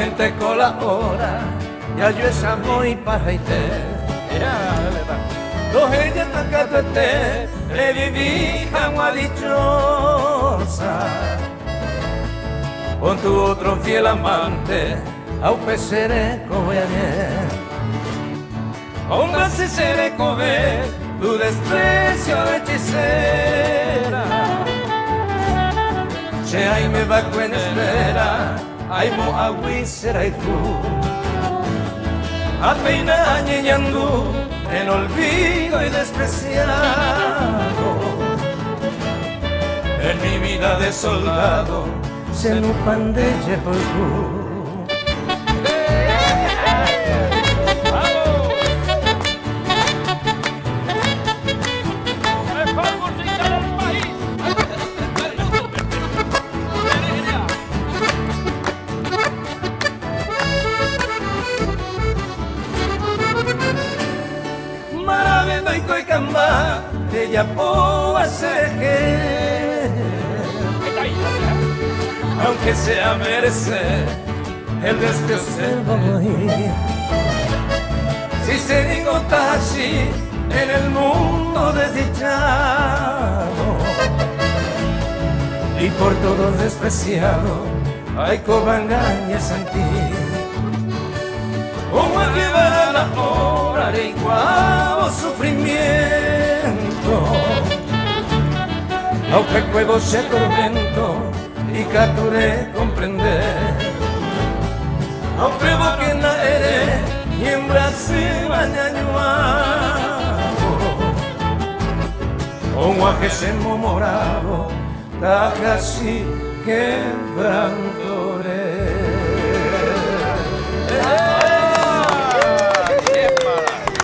Og̃uahẽnte ko la hora jajuechamo ipahaite. Rohejata katuete revivi hag̃ua dichosa con tu otro fiel amante ha upe che rekove añe. Ombyasy che rekove tu desprecio hechicera. Che aime va'ekue en espera aimo'ãgui che rayhu. Ha péina añeñandu en olvido y despreciado. En mi vida de soldado che nupã nde jepoyhu. Marave ndoikói kamba rejapóva cherehe. Aunque sea merece el desprecio Si se ningo tachi en el mundo desdichado y por todos despreciado, aiko vanga ñesanti. Og̃uahẽva la hora reikuaávo sufrimiento ha upekuévo che tormento ikatu recomprende. Ha upévo que na ere ñembyasýva ñañuãvo og̃uahẽ che momorávo tahachi quebranto.